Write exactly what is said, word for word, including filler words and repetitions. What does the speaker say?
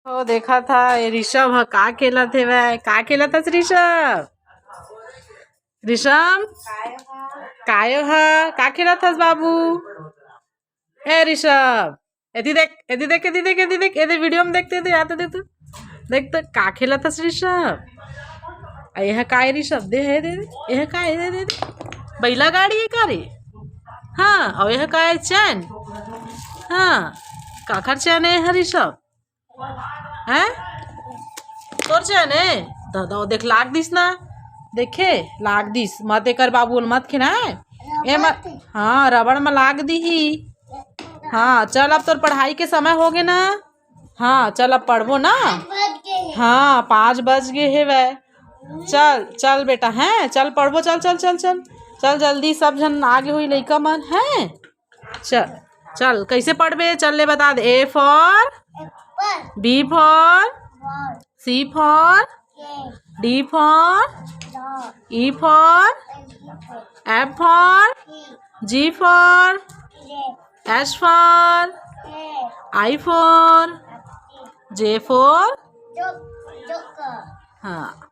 ओ, देखा था ये ऋषभ ह का खेलत हेवय। का खेलत हस ऋषभ? ऋषभ, कायो ह का खेलत हस बाबू? ए ऋषभ, एती देख, एती देख, एती देख, एती देख, एती वीडियो में देखते थे, आते थे तू। देख तो का खेलत हस ऋषभ? आ यह काय ऋषभ? दे हे, दे दे। यह काय? दे दे दे। बैला गाड़ी है का रे? हाँ। और यह काय? चैन। हाँ। काखर चैन है यह ऋषभ? हैं? तोर चैन है? दादा, वो देख, लाग दिस ना। देखे, लाग दिस। मत एकर बाबू ल मत खेना है। ए मत। हाँ, रबड़ में लाग दिही। हाँ, चल, अब तोर पढ़ाई के समय हो गे ना। हाँ, चल, अब पढ़बो ना। हाँ, पाँच बज गे हेवय। चल, चल बेटा, हैं, चल पढ़बो, चल, चल, चल, चल। चल जल्दी, सब झन आगे हुई लइका मन, हैं। चल, चल, कैसे पढ़बे? चल ले बता दे। A for, B for, C for, D for, E for, F for, G for, H for, I for, J for। हाँ,